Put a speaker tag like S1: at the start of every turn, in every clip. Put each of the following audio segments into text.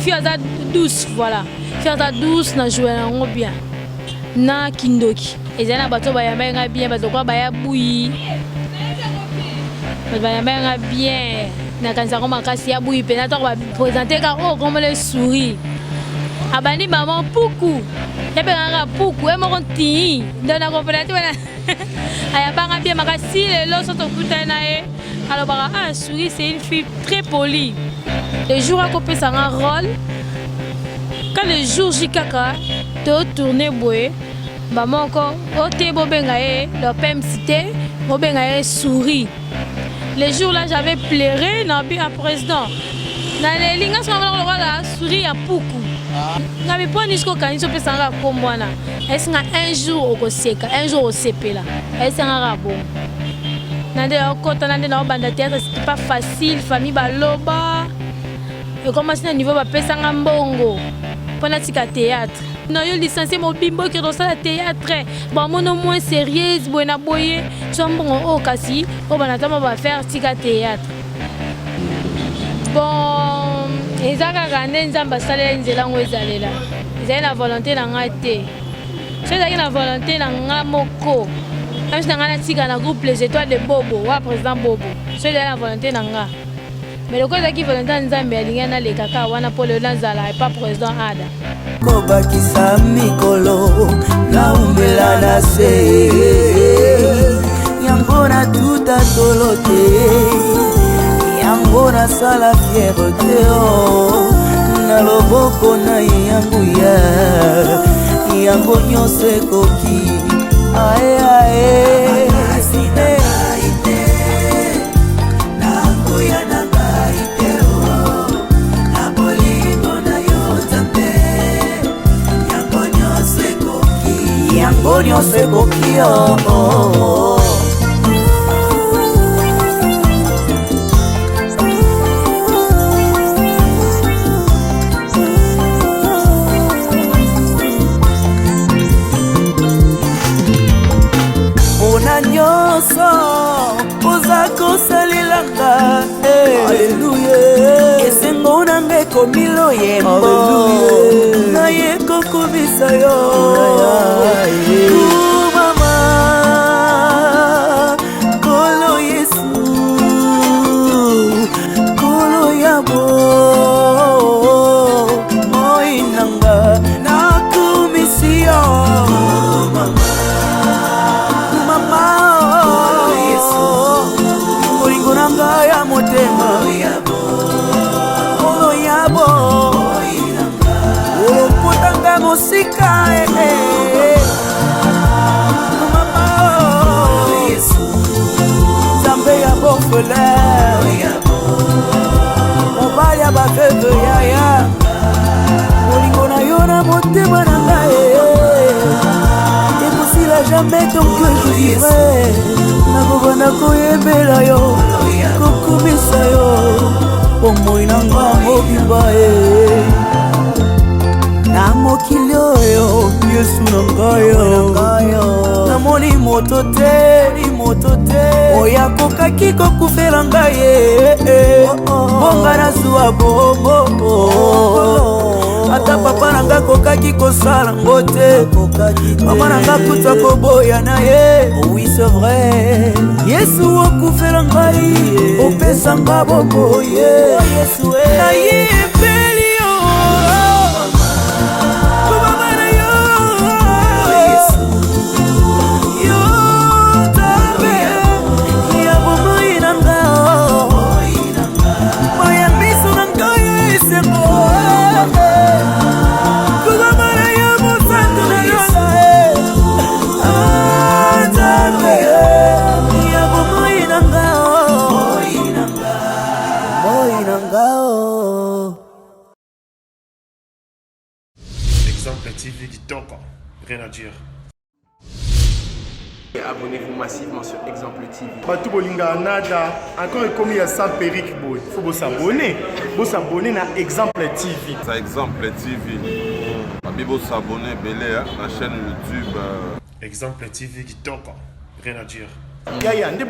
S1: Fille aza douce, voilà. Fille aza douce na jouer yango bien. Na kindoki. Ezali na bato bayambaki nga bien, bato lokola baya buyi. Bato bayambaki nga bien. Nakanisa yango makasi ya buyi mpenza ntango bapresente ka oyo oh, komona souri. Abandi mama puku. Yabengaka puku, ye moko ntii. Donc na comprendre te wana. Ayambanga bien makasi lelo so tokutani na ye. Alobaka ah souri c'est une fille très polie. Le jour akopesa nga rôle ka le jour J kaka to tourner boye ba moko o te bobenga ye lopemsi te bobenga ye souris. Le jour là j'avais pleuré na bi un président naleli nga soki nga lokola souris ya puku nga bi poni soki okanisi opesa nga kombo wana esi nga un jour okoseka un jour osepela esi nga kaka bongo na nde naokota na nde naobanda théâtre c'était pas facile famille baloba ekomasi na niveau bapesanga mbongo mpo natika théâtre na yo licencié mobimba okende kosala théâtre bamona moins sérieuse boye na boye zwa mbongo oyo kasi oyo banatama bafaire tika théâtre bon eza kaka nde nzambe asalela nzela yango ezalela ezali na volonté na ngai te soki ezalaki na volonté na ngai moko namisi na ngai natika na groupe les étoiles de bobo wa président bobo soki ezali na volonté na ngai mais lokola ezalaki volonté ya nzambe alingi naleka kaka wana mpo lelo nazala epa président ada
S2: kobakisa mikolo naumela na se yango natuta tolo te yango nasala fiere te o na loboko na ye ya nguya yango nyonso ekoki ae ae yango nyonso ekoki oh, oh, oh. mpona nyonso oza kosalela nga eh. Aleluya esengo na nga ekomi loyembo naye kokumisa yo mama nkolo yesu nkolo ya bomoi na nga nakumisi yo mama bolingo na ngai ya motema oyo yabo olokota ngai mosika eh, eh. mama nzambe ya bofele mobali ya baveve yaya bolingo na yo na motema na ngai eh. ekosila jamais tant que je vivrai nakobanda koyembela yo kokumisa yo bomoi na nga mobimba e na mokili oyo yesu na ngai namoni moto te moto te oyo akokaki kokufela ngai eh, bonga nazwa bobo ata papa na ngai akokaki kosala ngo te mama na ngai kutu akoboya na ye oui c'est vrai yesu okufela ngai opesa nga bomoye nayebeli yo mama na yo yo nzambe ya bomoi na nga Maya miso na ngai esengo Kobama na yo mosantu na lola Nzambe ya bomoi na nga Bomoi na nga
S3: Exemple TV kitoko, rien à dire.
S4: Abonnez-vous massivement sur Exemple TV.
S3: Bato bolingaka nada encore ekomi ya sans perruque boye faut bosabone bosabone na Exemple TV.
S5: Ça Exemple TV. Babi bosabone ebele na chaîne YouTube.
S3: Exemple TV kitoko, rien à dire. Yaya nde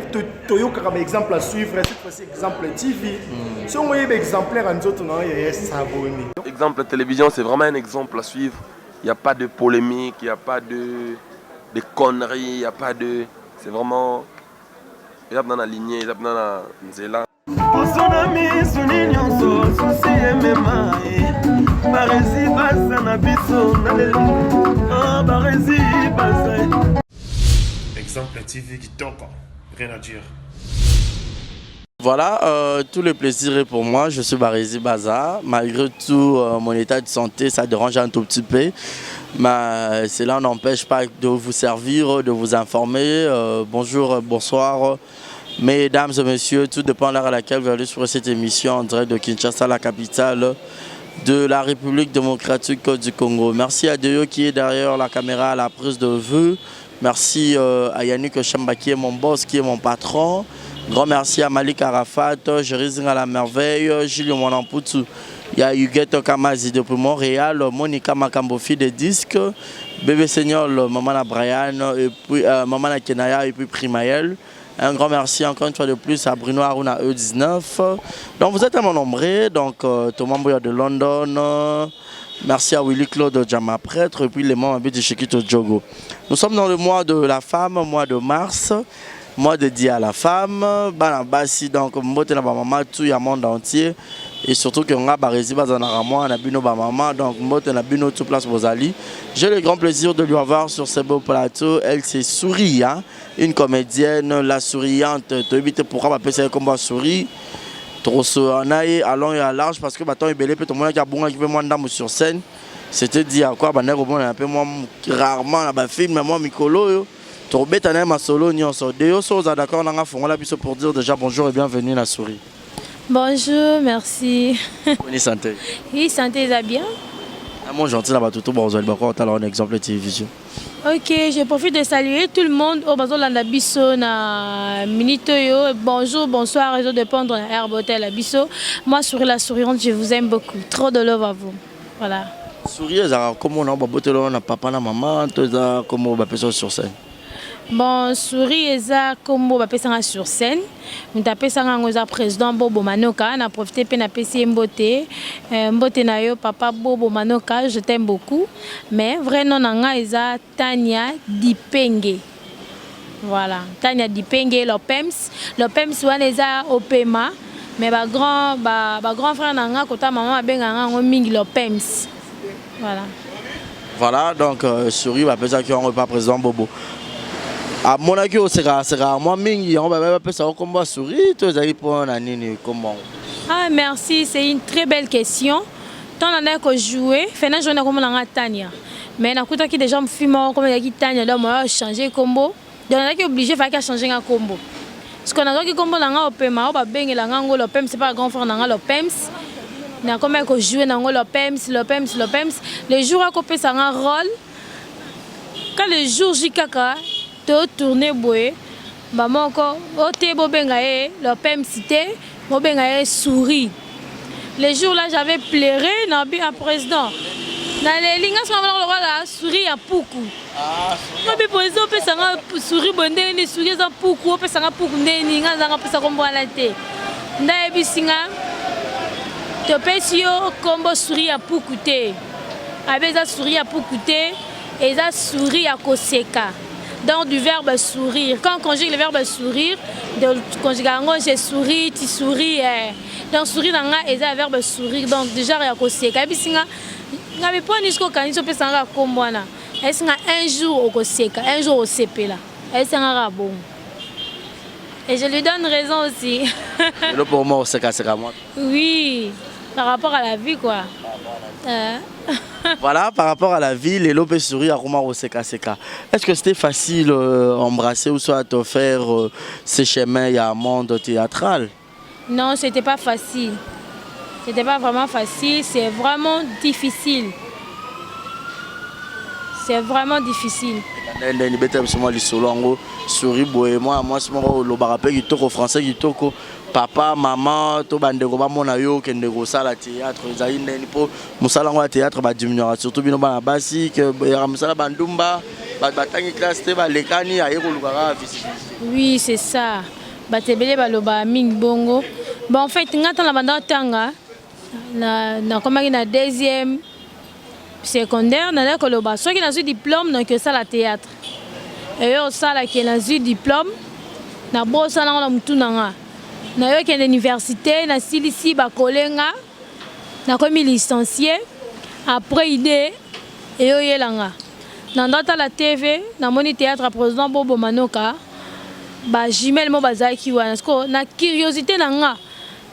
S3: toyokaka ba exemple à suivre, cette fois-ci Exemple TV. Soki oyebi exemplaire ya nzoto na yo, yaya, s'abonner.
S5: Exemple télévision, c'est vraiment un exemple à suivre. Il n'y a pas de polémique, il n'y a pas de conneries, il n'y a pas de. C'est vraiment. Eza na lignée, eza na nzela.
S6: Poso na miso ni nyonso susi emema ye Barezi baza na biso na lelo. Ah, Barezi baza.
S3: Exemple TV kitoko, rien à dire.
S7: Voilà, tout le plaisir est pour moi. Je suis Barézi Baza. Malgré tout, mon état de santé, ça dérange un tout petit peu. Mais cela n'empêche pas de vous servir, de vous informer. Bonjour, bonsoir, mesdames et messieurs. Tout dépend de l'heure à laquelle vous allez sur cette émission en direct de Kinshasa, la capitale de la République démocratique du Congo. Merci à Deyo qui est derrière la caméra à la prise de vue. Merci à Yannick Chamba qui est mon boss, qui est mon patron. Grand merci à Malik Arafat, Jerry Zinga la merveille, Julien Monamputu, il y a Huguette Kamazi depuis Montréal, Monica Makambofi des disques, Bébé Seigneur, Maman Brian, et puis Maman Kenaya et puis Primaël. Un grand merci encore une fois de plus à Bruno Aruna E19. Donc vous êtes tellement nombreux, donc Thomas Mboya de London, merci à Willy Claude Djama Prêtre et puis les membres de Chiquito Djogo. Nous sommes dans le mois de la femme, mois de mars, mois dédié à la femme, bana basi, donc mbote na ba mama tout ya monde entier et surtout que nga Barezi baza na moi na bino ba mama, donc mbote na bino tout place bozali. J'ai le grand plaisir de lui avoir sur ce beau plateau. Elle c'est Souris, hein, une comédienne, la souriante. Toyebi te pourquoi bapesa ye kombo ya Souris. Tokosola ye à long et à large parce que bato ebele mpe tomonaki abungaki mpe mwa ndambo sur scène. C'était dit à quoi bandaki komona mpe mwa rarement na bafilm mwa mikolo oyo. Tokobeta na ye masolo nyonso. Deyo so oza d'accord nanga, fongola biso pour dire déjà bonjour et bienvenue na Souris.
S1: Bonjour, merci.
S7: Boni santé?
S1: Oui, santé eza bien.
S7: Mo gentil na bato to bazali bakwa otala un Exemple Télévision.
S1: Ok, je profite de saluer tout le monde oyo bazolanda biso na minute oyo. Bonjour, bonsoir, ezo dépendre na heure botala biso. Moi, Souris la souriante, je vous aime beaucoup. Trop de love à vous. Voilà.
S7: Souris ezalaka kombo na babotelo na papa na mama to eza kombo bapesa sur scène?
S1: Bon, Souris eza kombo bapesanga sur scène. Moto apesanga yango eza président Bobo Manoka. Na profite mpe napesi ye mbote. Mbote na yo, papa Bobo Manoka, je t'aime beaucoup. Mais vrai nom na nga eza Tania Dipenge. Voilà, Tania Dipenge Lopems. Lopems wana eza opema, mais bagrand ba, ba grand frère na nga kota mama babengaka yango mingi Lopems. Voilà.
S7: Voilà, donc Souris bapesaki yango epa président Bobo. Amonaki osekaseka mwa mingi, yango babe bapesaka kombo ya Souris to ezali mpo na nini kombo yango?
S1: Ah, merci, c'est une très belle question. Tant na kojouer, fena journée komona nga Tania. Mais nakutaki déjà film moko comme ezalaki Tania, donc moi changer kombo. Donc nazalaki obligé, fallait changer nga kombo. Parce que nazwaki kombo na nga opema oyo babengela nga ngo Lopems, c'est pas grand frère na nga Lopems. Nakomaki kojouer nango Lopems, Lopems, Lopems. Le jour akopesa nga rôle, quand le jour J kaka totourne boye, bamoko o te bobenga ye Lopems te, bobenga ye Souris. Le jour là, j'avais pleuré na bi un président naleli nga soka mona lokola souris ya puku. Obi président opesanga souris boye ndenge nini? Souris eza puku, opesanga puku ndenge nini? Nga azanga mpesa kombo wana te. Nde ayebisi nga: topesi yo kombo souris ya puku te. Abe eza souris ya puku te, eza souris ya koseka, donc du verbe sourire. Quand on conjugue le verbe sourire, de conjugue yango je souris, tu souris, eh. Donc souris na nga eza ya verbe sourire, donc déjà ya koseka. Ayebisi nga nga mpo nini soki okanisi opesa nga kombo wana? Ayebisi nga: un jour okoseka, un jour osepela. Ayebisi nga kaka bongo et je lui donne raison aussi.
S7: Lelo pour moi osekaseka mwa?
S1: Oui, par rapport à la vie quoi.
S7: Voilà, par rapport à la vie, lelo mpe Souris akoma kosekaseka. Est-ce que c'était facile embrasser ou soit te faire ces chemins ya monde théâtral?
S1: Non, c'était pas facile. C'était pas vraiment facile, c'est vraiment difficile. C'est vraiment difficile.
S7: Ndeni beta biso mwa lisolo yango. Souris boye, mwana mwasi moko olobaka mpe kitoko français kitoko. Papa, mama to bandeko bamona yo okende kosala théâtre, ezali ndeni? Mpo mosala yango ya théâtre badiminuaka, surtout bino bana basi, ke yaka mosala bandumba, bato batangi classe te, balekani, aye koluka kaka visibilité.
S1: Oui, c'est ça. Bato ebele balobaka mingi bongo. Bon, en fait, nga ntango na banda otanga, nakomaki na deuxième secondaire, nazali koloba soki nazwi diplôme, noki osala théâtre. Eyo osalaki, nazwi diplôme, nabosana yango na motu na nga. Nayokende université, nasilisi, bakolenga, nakomi licencié. Après, idée eyoyelanga na ndotala TV, namoni théâtre ya président Bobo Manoka, bajumelles mo bazalaki wana. Siko na curiosité na nga,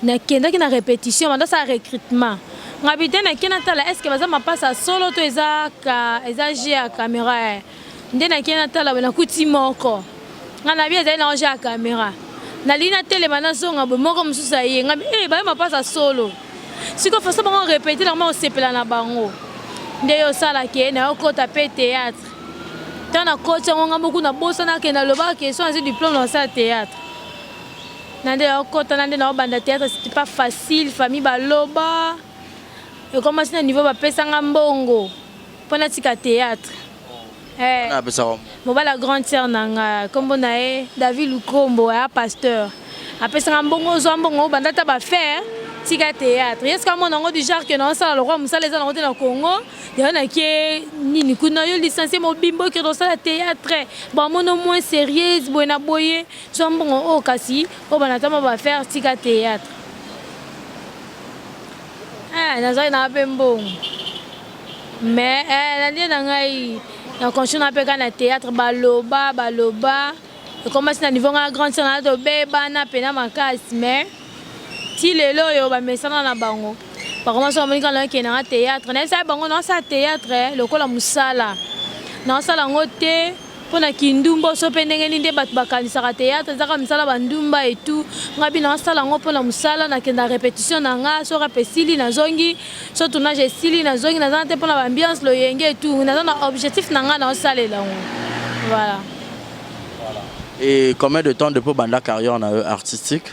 S1: nakendaki na répétition, bandosala recrutement. Ngabi te, nake natala est ce que baza mapasa solo to eza, ka, eza jeu ya caméra. Nde nake natala boye, nakuti moko nga nabi ezali na jeu ya caméra. Nalingi natelema, nazonga boye, moko mosusu aye. Ngabi e baye mapasa solo. Sikoyo façon bango répété, nango osepela na bango nde yo osalaki na yokota mpe théâtre. Ntango nakoti yango, nga moko nabosana akende alobaka ke so nazwi diplôme, na osala théâtre. Na nde naokota, na nde naobanda théâtre, c'était pas facile. Famille baloba, ekomasi na niveau bapesanga mbongo mpo natika théâtre.
S7: Apesaka?
S1: Mobali ya grande sœur na nga, nkombo na ye David Lukombo, aya pasteur, apesanga mbongo: ozwa mbongo, obanda ata bafaire, tika théâtre. Ye sika mona yango du genre ke naosala lokwa mosala eza nango te na Congo, yango nake nini kuna. Yo licencié mobimba, okende osala théâtre, bamona moins sérieuse boye na boye. Zwa mbongo oyo, kasi obanda ata mwa bafaire, tika théâtre. Nazwaki nanga mpe mbongo, mais na nde na ngai na conscience na mpe kaka na théâtre. Baloba, baloba, ekomasi na niveau ngai grande sœur na tobebana mpena makasi. Mais ti lelo oyo bamesana na bango, bakomasi bamoni kaka nakende nanga théâtre. Nayebisaka bango naosala théâtre lokola mosala, naosala yango te mpo na kindumba so mpe ndenge nini nde bato bakanisaka théâtre ezaka misala bandumba etu. Nga bi naosala yango mpo na mosala. Nakenda répétition na nga, so rep esili, nazongi, so tournage esili, nazongi. Naza te mpo na baambiance loyenge etu, naza na objectif na nga, naosalela yango, voilà.
S7: Et combien de temps depuis banda carrière na yo artistique?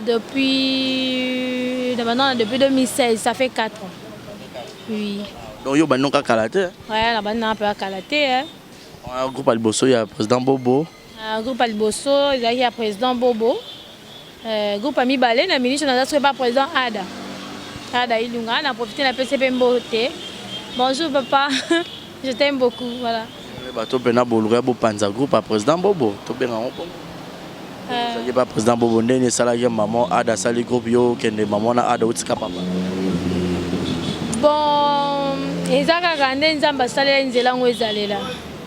S1: Depuis maintenant, depuis 2016, ça fait 4 ans, oui.
S7: Donc yo bandi kaka kala te?
S1: Ouais, na bandi na mpe kala te, hein.
S7: Groupe ya liboso ya président Bobo?
S1: Groupe ya liboso ezalaki ya président Bobo. Groupe ya mibale na ministre naza soki pa président Ada, Ada Ilunga. Na profite, napesi mpe mbote: bonjour papa, je t'aime beaucoup, voilà.
S7: Bato mpena boluka bopanza groupe ya président Bobo, tobenga yango bongo. Ozalaki pa président Bobo, ndeni esalaki mama Ada asali groupe, yo okende mama na Ada, otika papa?
S1: Bon, eza kaka nde Nzambe asalela nzela yango. Ezalela,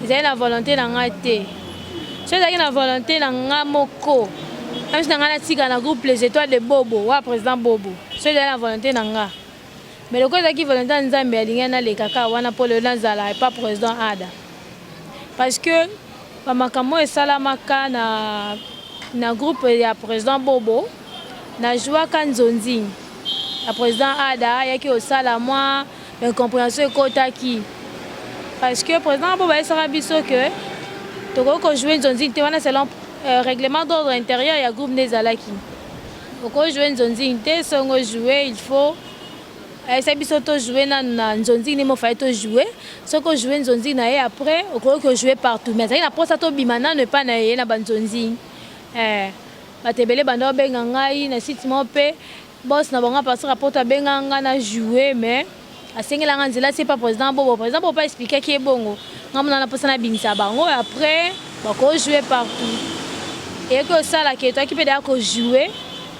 S1: ezali na volonté na ngai te. So ezalaki na volonté na nga moko, amisi na ngai natika na groupe Les Étoiles de Bobo wa président Bobo, so ezali na volonté na nga. Mais lokola ezalaki volonté ya Nzambe, alingi naleka kaka wana mpo lelo nazala epa président Ada, parce que bamakambo oyo esalamaka na groupe ya président Bobo, nazwaka nzonzi ya président Ada, ayaki kosala mwa incompréhension ekotaki, parce que président Bobo ayesaka biso ke tokoki kojouer nzonzi te wana selon règlement d'ordre intérieur ya groupe. Nde ezalaki okojoue nzonzi te, songo jouer, il faut ayesa biso tojoue nanu na nzonzi nde mofaye tojoue. Soki ojoue nzonzi na ye, après okoki kojoue partout. Mais azalaki na mposa tobima nanu epai na ye na banzonzi. Bato ebele banda obenga ngai na site moko mpe boss na bango apartir rapport abenga ngai na joue, mais asengelanga nzela se pa président Bobo. Président Bobo mpe expliquaki ye bongo, ngai mona na mposa nabimisa bango, après bakojoue partout. Eyeki osalaka, toyaki mpe deya kojoue,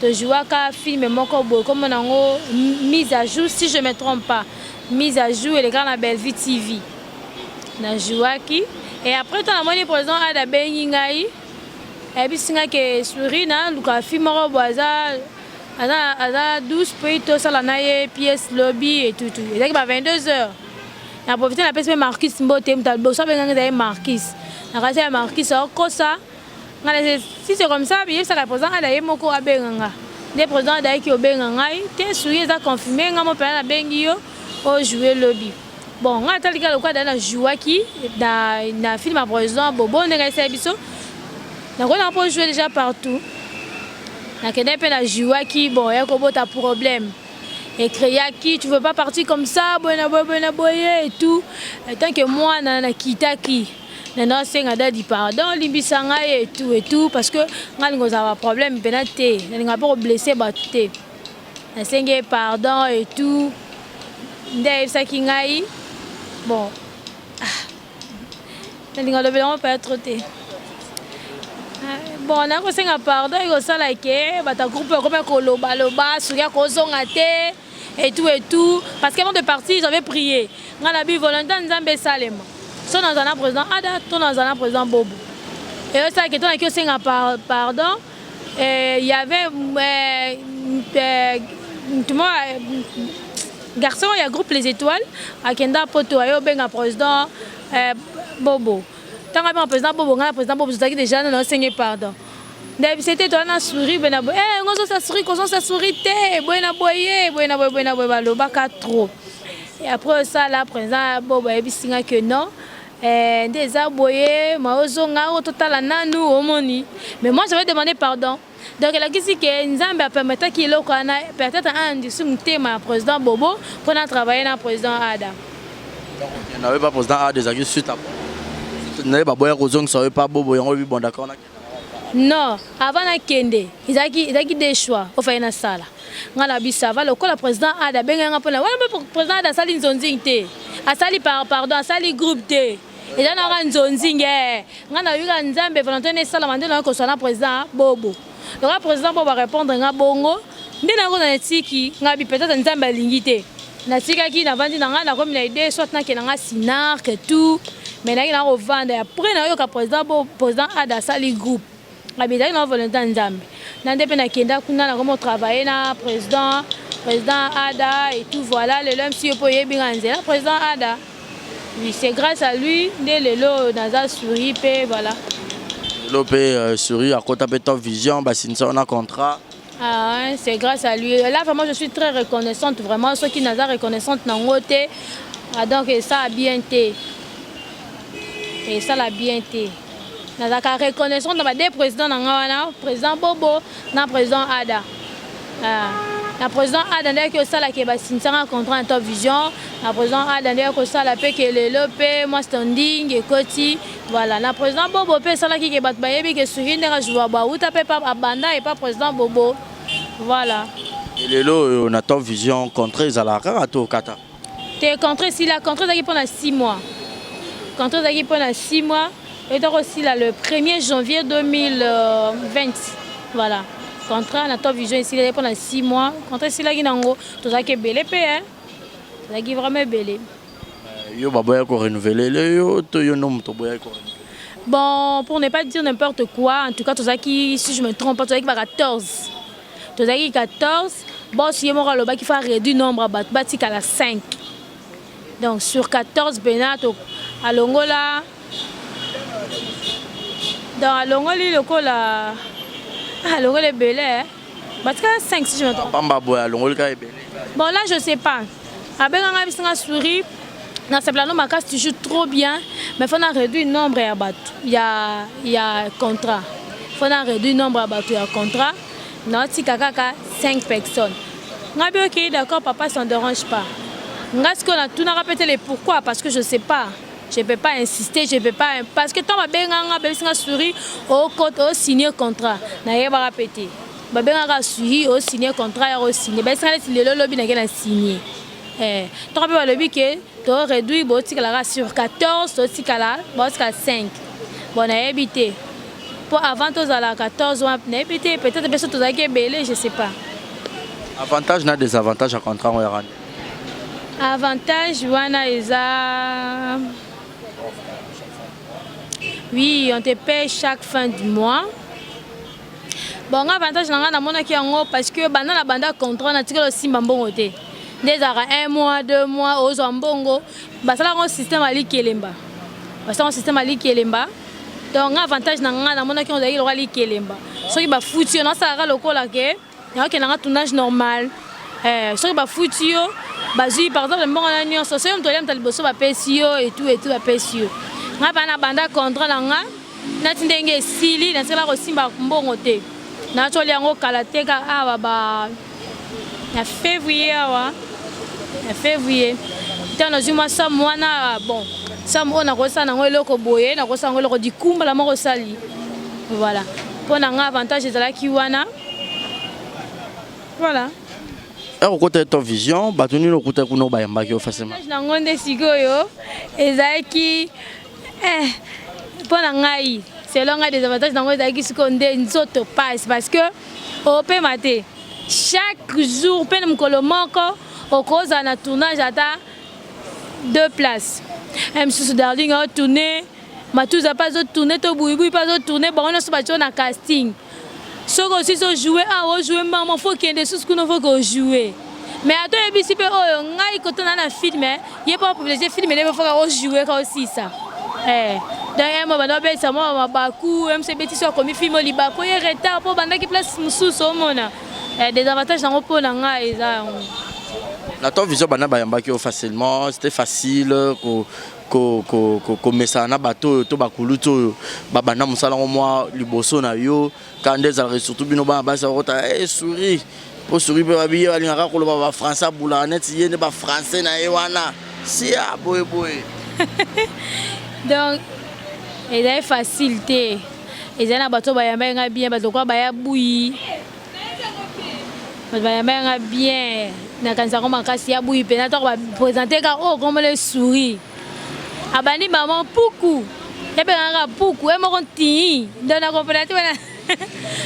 S1: tojouaka film moko boye, komona yango Mise à jour, si je me trompe pas, Mise à jour elekaka na Bellevue TV. Najouaki et après to namoni président Ada abengi ngai, ayebisi ngai ke Souri naluka film moko boye, aza douce mpe tosala na ye pièce lobi etutu. Ezalaki ba 22 heures. Na profite, napesi mpe Marquis mbote. Moto liboso abengaki ezali Marquis. Na kasi ya Marquis aokosa ngai, si c'est comme ça, yebisaka président Ada ye moko abenga nga. Nde président Ada ayaki obenga ngai te: Souri, eza confirmé, ngai mo mpena nabengi yo ojoue lobi. Bon, ngai atalika lokola da najouaki na film ya président Bobo, ndenge ayesali biso, nakoki mpo jouer déjà partout. Nakendaki mpe na jouaki, bon ya kobota problème ecréaki, tu veux pas partir comme ça, boye na boye, boye na boye et tout. Tant que mwana nakitaki, nana asenga dadi pardon, limbisa ngai et tout et tout, parce que ngai nalinga ozala baproblème mpena te, nalinga mpe koblesse bato te. Nasengi ye pardon et tout, nde ayebisaki ngai bon, nalinga alobela yango mpenza trop te. Bon, naye kosenga pardon, ekosala ke bato ya groupe bakomi kolobaloba soki akozonga te et tout et tout, parce que avant de partir, j'avais prié. Ngai na bi volonté Nzambe esalema, so nazala na président Ada to nazala na président Bobo. Eyosalaki to naki osenga pardon, il y avait mutu moko, garçon ya groupe Les Étoiles, akenda Poto, aye obenga président Bobo. Ntango abenga président Bobo, ngai na président Bobo tozalaki déjà nano. Osenge pardon, ndayebisa ete toza na souri boye na boye, ngozosa souri, kozonsa souri te, boye na boye, boye na boye, boye na boye, balobaka trop. Et après osala, président Bobo ayebisi nga que non, nde eza boye, ma ozonga oyo totala nanu omoni. Mais moi, j'avais demandé pardon, donc elakisi ke Nzambe apermettaki eloko wana, peut-être andisi motema ya président Bobo mpona travailler na président Ada.
S7: Naye pa président Ada ezalaki suite naye baboya kozongisa oyo pa Bobo, yango oyebi bon, d'accord.
S1: Non, avant nakende, ezalaki deux choix ofai nasala. Nga na biso ava lokola président Ada abengaki nga mpona wana mpe président Ada asali nzonzingi te, asali pardon, asali groupe te, eza naka nzonzingi. Nga nayuka Nzambe volonté na esalama, nde nayoki kosala na président Bobo. Lokola président Bobo arépondre nga bongo, nde nakozala etiki nga bi peut-être Nzambe alingi te. Natikaki, navandi na ngai, nakomi na idée soit nakende nga Sinark et tout, mais nayaki na kovanda. Après nayoka président bo président Ada asali groupe, abi ezalaki na volonté ya Nzambe na nde mpe nakenda kuna, nakomi kotravaille na président Ada et tout. Voilà, lelo msi yo mpo oyebi nga nzela président Ada. Oui, c'est grâce à lui nde lelo naza souri mpe, voilà.
S7: Lelo mpe souri akota mpe Top Vision, basinisa wana contrat.
S1: Ah, c'est grâce à lui. Là, vraiment, je suis très reconnaissante. Vraiment, ceux qui n'ont reconnaissante n'ont été. Ah, donc, ça a bien été. Et ça l'a bien été. Nazalaka reconnaissante na bade président na nga wana, président Bobo na président Ada. Ah. Na président Ada nde ayaki osalaka basinisanga contrat na Top Vision. Na président Ada nde ayaki kosala mpe ke lelo mpe mwa standing ekoti, voilà. Na président Bobo mpe esalaki ke bato bayebi ke soki ndenge azwa bauta mpe abanda epa président Bobo, voilà.
S7: Lelo oyo na Top Vision, contrat ezalaka kaka to okata?
S1: Te, contrat esila. Contrat ezalaki mpona 6 mois, contrat ezalaki mpona 6 mois, etaki kosila le 1er janvier 2020, voilà. Contrat na Top Vision esilaki mpona 6 mois, contrat esilaki nango. Tozalaki ebele mpe, tozalaki vraiment ebele.
S7: Yo baboya korenouveler yo to yo no moto oboyaki korenouveler?
S1: Bon, pour ne pas dire n'importe quoi, en tout cas tozalaki, si je me trompe pas, tozalaki ba 14, tozalaki 14. Boss ye moko alobaki fa réduit nombre ya bato, batikala 5. Donc sur 14 mpena alongola, donc alongoli lokola alongoli ebele, batikala 5 si je me trompe.
S7: Pamba boye alongoli kaka ebele?
S1: Bon, là je sais pas. Abenganga bisinga souri nasepela no makasi, tu joues trop bien, mais faut na réduire nombre ya bato ya contrat, faut na réduire nombre ya bato ya contrat, naotika kaka 5 personnes. Nga bi ok, d'accord papa, ça ne dérange pas. Nga sikoyo natunaka mpe te le pourquoi, parce que je sais pas, je peux pas insister, je peux pas, parce que ntango babenganga, babebisinga souri osigner contrat, nayebaka mpe te. Babengaka souri osigner contrat, ya kosigner, bayesinga neti lelo lobi nake na signer. Ntango mpe balobi ke to réduire, botikalaka sur 14, totikala, baotikala 5. Bon, nayebi te mpo avant tozala 14 wana, nayebi te, peut-être biso tozalaki ebele, je sais pas.
S7: Avantage na désavantage ya contrat oyo yaka?
S1: Avantage wana eza, oui, on te paye chaque fin du mois. Bon, nga avantage na ngai namonaki yango parce que banda na banda contrat, natikala osimba mbongo te. Nde ezalaka un mois, 2 mois ozwa mbongo. Basalaka yango système alikelemba, basalaka yango système alikelemba. Donc nga avantage na ngai namonaki yango ezalaki lokola likelemba. Soki bafuti yo, nasalaka lokola ke nakokende nga tournage normal. Soki bafuti yo, bazwi par exemple mbongo na nyonso, soki moto olia moto ya liboso, bapesi yo etu etu, bapesi yo. Ngai mpa na banda contrat na nga nati ndenge esili, natikala kosimba mbongo te. Natoli yango kala te ka awa ba na février awa na février ntango nazwi mwa somme wana, bon, somme oyo nakosala nango eloko boye, nakosala yango eloko dikumbala moko osali. Voilà, mpo na nga avantage ezalaki wana, voilà.
S7: Ere okota Top Vision, bato nini okuta kuna oyo bayambaki yo facilement?
S1: Nango nde sikoyo ezalaki mpo na ngai, selon ngai, désavantage nango ezalaki sikoyo nde nzoto passe, parce que opema te chaque jour mpe na mokolo moko okozala na tournage ata deux places. Mosusu Darling aotourne, Matuza mpe azotourne, to Buibui mpe azotourne, bango nyonso batio na casting. Soki osisi ojoue awa, ojoue mama, faut okende susu kuna, faut kojoue. Mais ata oyebisi mpe oyo ngai kotana na film, ye mpo aprivilégie film nde foka ojoue ka osisa. Donc mo banda obetisa mwa mabaku mso ebeti so akomi film libaku ye retard mpo obandaki place mosusu. Omona désavantage nango mpo na ngai eza yango.
S7: Na Top Vision, banda bayambaki yo facilement, c'était facile komesana na bato oyo to bakulutu oyo babanda mosala yango mwa liboso na yo? Kaka nde ezalaka, surtout bino bana basi, bakota e souri mpo souri mpe babi ye balingaka koloba bafrançais, abulaka neti ye nde bafrançais na ye wana sia boye boye.
S1: Donc ezali facile te. Ezali na bato bayambaki ngai bien, bato lokola baya buyi, bato bayambaki ngai bien. Nakanisa yango makasi ya buyi mpenza ntango baprésente ka oyo komona souri abandi mama puku, ebengaka puku ye moko ntii. Donc nakomprena te wana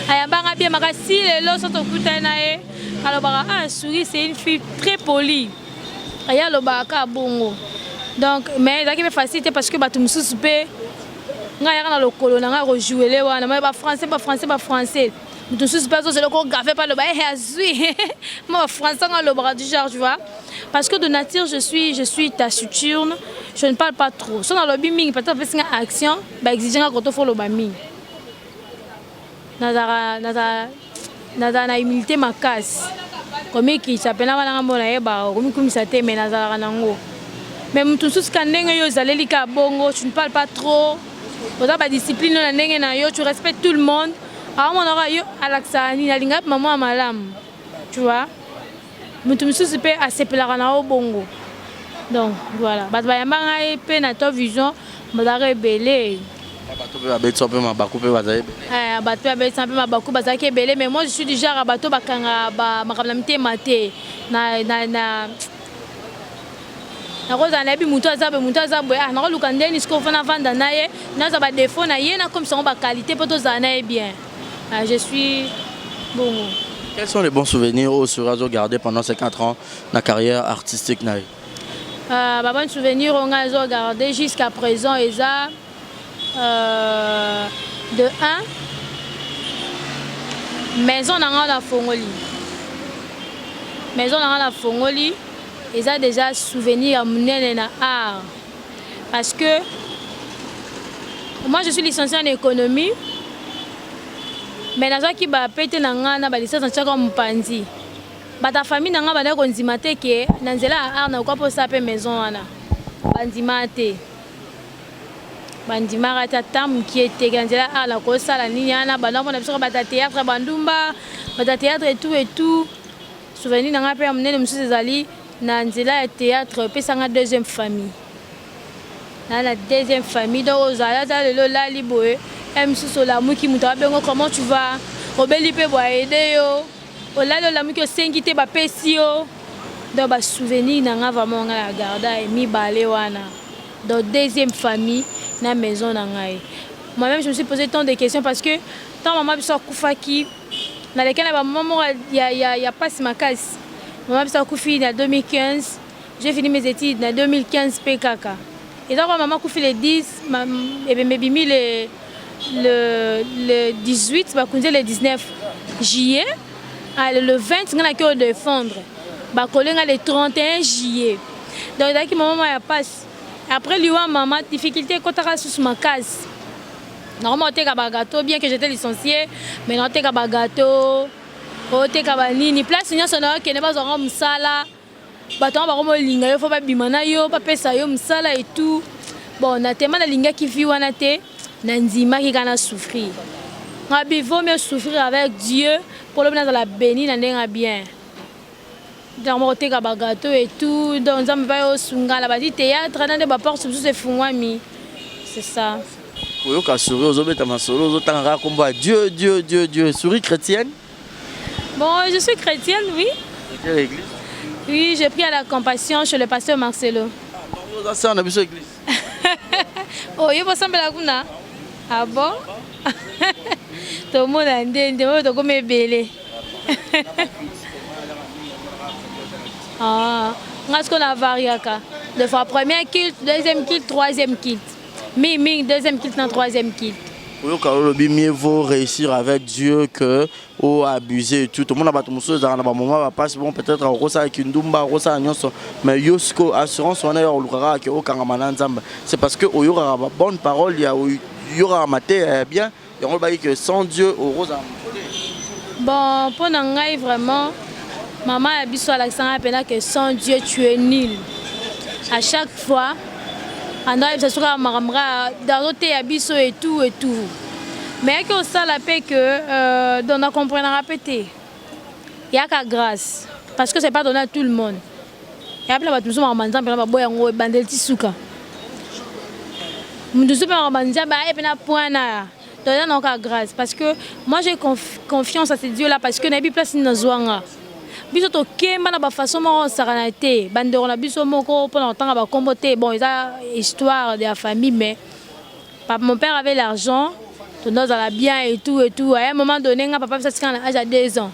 S1: ayambanga bien makasi. Lelo so tokutani na ye, alobaka: "Ah, souri, c'est une fille très polie." Aye alobaka kaka bongo. Donc mais ezalaki mpe facile te, parce que bato mosusu mpe ngai ayaka na lokolo na ngai kojouele wana mais bafrançais, bafrançais, bafrançais, moto mosusu mpe azozela kogafe mpe aloba ehe azwi ma bafrançais ngo alobaka du genre, tu vois, parce que de nature je suis taciturne, je ne parle pas trop. So nalobi mingi, peut-être apesi nga action, baexige nga koto fo oloba mingi. Nazala na humilité makasi, komikisa mpena wana nga mbo nayebaka komikumisa te, mais nazalaka nango. Mais moto mosusu ka ndenge yo ozaleli ka bongo, tu ne parles pas trop, oza badiscipline na ndenge na yo, tu respectes tout le monde, aomonaka yo alakisaka nini, alingaka mpe mama ya malamu, tu vois. Moto mosusu mpe asepelaka na yo bongo. Donc voilà, bato bayamba ngai mpe na Top Vision bazalaka ebele.
S7: Bato mpe babetisa mpe mabaku mpe bazali
S1: ebele. Bato mpe babetisa mpe mabaku bazalaki ebele, mais moi je suis du genre ya bato bakanga makambo na mitema te. Na nakozala nayebi motu aza boye, motu aza boye, ah, nakoluka ndeni sikoyo fo navanda na ye, nazwa badéfaut na ye, nakomisa yango baqualité mpo tozala na ye bien. Ah, je suis bongo.
S7: Quels sont les bons souvenirs oyo Souri azogarder pendant ces 4 ans na carrière artistique na ye?
S1: Babon souvenir oyo ngai azogarde jusqu'à présent eza de 1, maison na ngai nafongoli, maison na ngai nafongoli eza déjà souvenir ya monene na art, parce que moi je suis licenciée en économie, mais nazwaki bapete na ngai na balicence, natiaka mopanzi. Bato ya famille na ngai bandaki kondima te ke na nzela ya art nakoka mposala mpe maison wana. Bandima te, bandimaka te ata mokie te ke na nzela ya art nakosala nini wana. Banda mona biso bato ya théâtre, bandumba, bato ya théâtre et tout et tout. Souvenir na ngai mpe ya monene mosusu ezali na nzela ya théâtre epesanga deuxième famille na deuxième famille. Donc ozala ata lelo olali boye, ya mosusu olamuki, moto abengo: "Comment tu vas?" Obeli mpe boye, aide yo. Olali, olamuki, osengi te, bapesi yo. Donc basouvenir na nga vraiment nga na garda mibale wana, donc deuxième famille na maison na ngai. Moi-même, je me suis posé tant de questions, parce que tant mama biso akufaki, naleki na bamama moko ya pasi makasi. Mama biso akufi na 2015, j'ai fini mes études na 2015 mpe kaka eza kwa mama akufi le 10, ebembe ebimi le 18, bakunzi le 19 juillet. Ah, le 20 nga naki odéfendre, bakole nga le 31 juillet. Donc ezalaki mama moko ya pasi. Après liwa mama, difficulté ekɔtaka susu makasi. Nakoma oteka bagâteau, bien que j'étais licencié, mais naoteka bagâteau, oteka banini, place nyonso naokende, bazwanga mosala. Bato yango bakoma olinga yo, fo babima na yo, bapesa yo mosala et tout. Bon, na tema nalingaki vie wana te, nandimaki kaka na souffrir. Ngabi vaut mieux souffrir avec Dieu mpo lobi nazala béni na ndenge ya bien. Ntango moko teka ba gâteau et tout, donc Nzambe pa yo sunga na bandi théâtre na nde ba porte mosusu efungwami. C'est ça.
S7: Koyoka souris ozobeta masolo ozotanga kaka kombo ya Dieu Dieu Dieu Dieu souris chrétienne.
S1: Bon, je suis chrétienne, oui.
S7: De quelle église?
S1: Oui, j'ai pris à la compassion chez le pasteur Marcelo.
S7: Ah, donc oza sœur na biso église.
S1: Oh, yo bosambela kuna? Ah bon? Tomona nde nde oyo tokomi ebele. Ah, nga sikoyo na variaka. Des fois premier culte, deuxième culte, troisième culte. Mingi mingi deuxième culte na troisième culte.
S7: Oyoka olobi mieux vaut réussir avec Dieu que o abuser et tout. Tomona bato mosusu ezalaka na ba moment ba passe bon peut-être akosala kindumba akosala nyonso mais yo sikoyo assurance wana ya olukaka kaka ke okangama na Nzambe. C'est parce que oyokaka ba bonne parole ya oyokaka mateya ya bien yango olobaki que sans Dieu okozala moto te.
S1: Bon mpo na ngai vraiment mama ya biso alakisa ngai mpena que sans Dieu tu es nul. À chaque fois ando ayebisa biso kaka makambo kaka azoteya biso et tout et tout. Mais yaki osala mpe que euh, donc na comprenaka mpe te. Yaka grâce parce que c'est pas donné à tout le monde. Ya mpe na bato mosusu makambo ya Nzambe na baboya yango ebandeli ti suka. Moto mosusu mpe makambo ya Nzambe aye mpe na point na donc eza na grâce parce que moi j'ai conf confiance à ce Dieu là parce que nayebi place nini nazwa nga. Biso tokemba na ba façon moko osakana te bandeko na biso moko mpona kotanga bakombo te bon eza histoire de la famille mais papa, mon père avait l'argent tondozala bien et tout et tout. À un moment donné nga papa biso atikanga na âge ya 2 ans,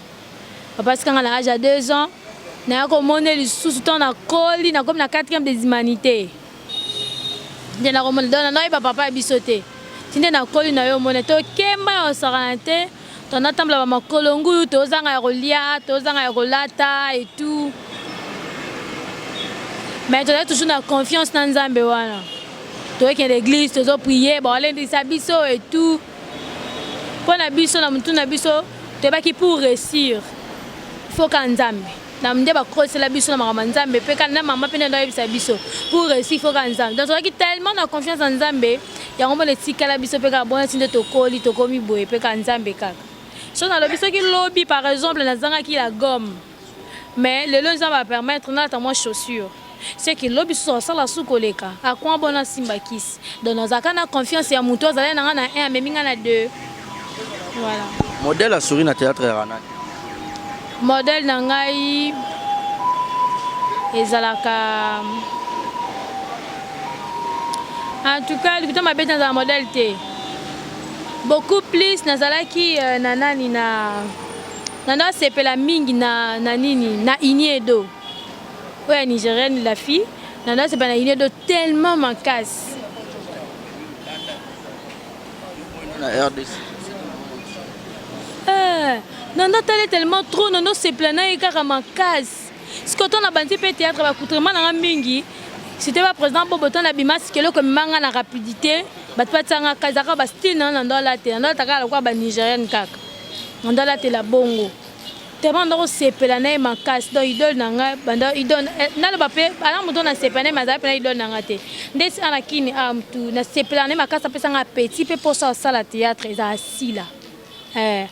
S1: papa atikanga na âge ya 2 ans, naya komona lisusu ntango nakoli nakomi na 4e des humanités nde nakomona donc nayeba papa ya biso te ti nde nakoli na yo omona tokemba ya kosakana te tonatambola bamakolo ngulu tozanga ya kolia tozanga ya kolata et tout mais tozali toujours na confiance na Nzambe wana toyekende église tozoprier baolendisa biso et tout mpo na biso na motu na biso toyebaki pour réussir faut ka Nzambe na nde bakosela biso na makambo ya Nzambe mpe kaka na mama mpe nde ayebisa biso pour réussir faut ka Nzambe. Donc tozalaki tellement na confiance na Nzambe yango mona etikala biso mpe kaka bona ti nde tokoli tokomi boye mpe kaka Nzambe kaka. So nalobi soki lobi par exemple nazangaki la gomme mais lelo Nzambe apermettre nalata mwa chaussure, c'est que lobi susu asala su koleka akwa bona asimba kisi. Donc nazalaka na confiance ya moto azalaki na nga na 1 amemi nga na 2. Voilà.
S7: Modèle ya souris na théâtre ya nani?
S1: Modèle na ngai ezalaka en tout cas likuta mabe te, nazala modèle te beaucoup plus nazalaki na nani na nasepela mingi na, na nini na Iniedo oyo ya nigérienne la fille, na nasepela na Iniedo tellement makasi.
S7: Na RDC.
S1: Eh, nando tali tellement trop nando sepela na ye kaka makasi. Sikoyo to na bandi mpe théâtre baaccoutrement na nga mingi c'était ba président Bobo to na bima sika eloko emema nga na rapidité bato batianga ka ezalaka bastyle na nando alatela nando alataka lokola banigérienne kaka nando alatela bongo tellement ndo kosepela na ye makasi. Donc idole na ngai banda idole naloba mpe ana moto nasepela na ye, mais azala mpe na idole na ngai te ndeti ana kini a mutu nasepela na ye makasi apesa nga appétit mpe mposa osala théâtre ezala sila eh.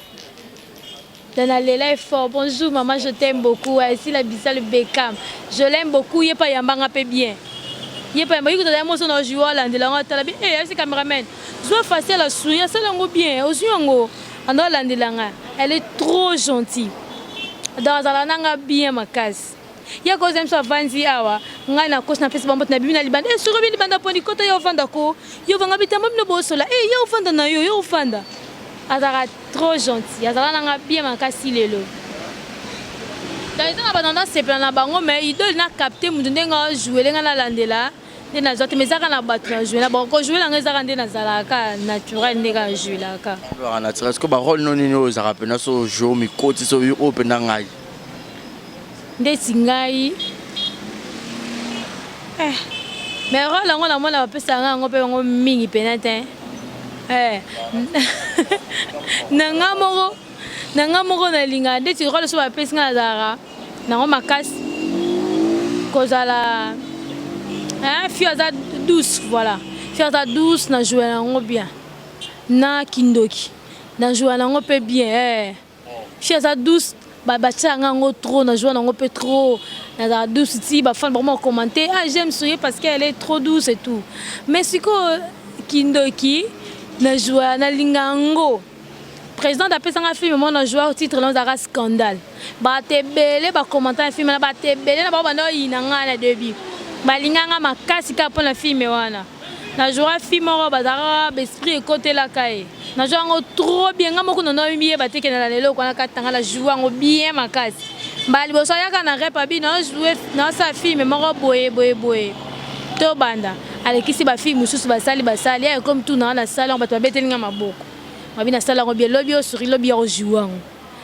S1: Donc nalela ye fort. Bonjour maman, je t'aime beaucoup. Sila bisa le Beckham, je l'aime beaucoup. Ye pa yambanga mpe bien ye pa yamba yikuta moso na joue alandela yango atala bi eh ayebisi cameraman zwa facile asui asala yango bien ozwi yango ando alandela nga. Elle est trop gentille donc azala nanga bien makasi. Ye kozwa biso avandi awa ngai nakosi napesi bambote na bimi na libanda e soki obi libanda poni kota yo ovanda ko yo vanga bitamba bino bosola e yo ovanda na yo yo ofanda azalaka trop gentil azala nanga bien makasi lelo. Donc eza na bato nasepela na bango mais idole na capte moto ndenge ajouele ngai nalandela nde nazwa te mais ezaka na bato na joue na bango kojoue nanga ezaka nde nazalaka naturel nde kaka jouelaka.
S7: Ozalaka naturel sikoyo barole no nini oyo ozalaka mpena so ojoue mikoti so oyo mpena ngai
S1: ndeti ngai eh. Mais role yango namona bapesaka ngai yango mpe bango mingi mpena te eh. Na nga moko na nga moko nalingaka ndeti role so bapesi ngai nazalaka nango makasi kozala hein, fille aza douce, voilà, fille aza douce na joue yango bien na kindoki. Na joua nango pe bien eh. Fille aza douce ba batia nga yango trop na joua nango pe trop nazala douce ti ba fan bakoma commenter ah j'aime Sourie parce qu'elle est trop douce et tout mais sikoyo kindoki na joua nalinga yango président apesa nga film moko na joua titre na ezalaka scandale bato ebele ba commenta na film na bato ebele na bango banda oyina nga na debut balinga nga makasi kaka mpo na film wana. Na joua fille moko bazalaka ba esprit ekotelaka ye na joua yango trop bien nga moko nono miyeba te ke na lelo wana kati nanga na joua yango bien makasi mbala liboso ayaka na rep abi na joue na sala film moko boye boye boye to banda alekisi ba fille mosusu basali basali ya ekomi tout na na sala yango bato babeteli nga maboko babi na sala yango bien lobi osuri lobi ya kojoue yango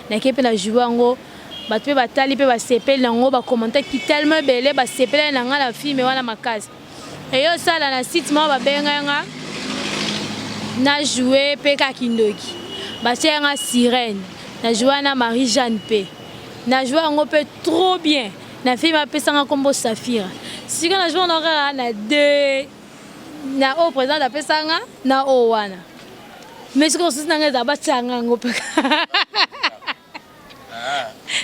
S1: nake mpe na joue yango bato mpe batali mpe basepeli yango ba commentaki tellement ebele basepelaki na nga na film wana makasi. Eyo sala na site moko babenga nga na jouer pe ka kindoki batia nga sirène na jouer na Marie Jeanne pe na jouer yango pe trop bien na film apesa nga kombo Safira sika na jouer na kaka na deux na oyo président apesa nga na oyo wana mais sikoyo susi na nga ezala batia nga yango pe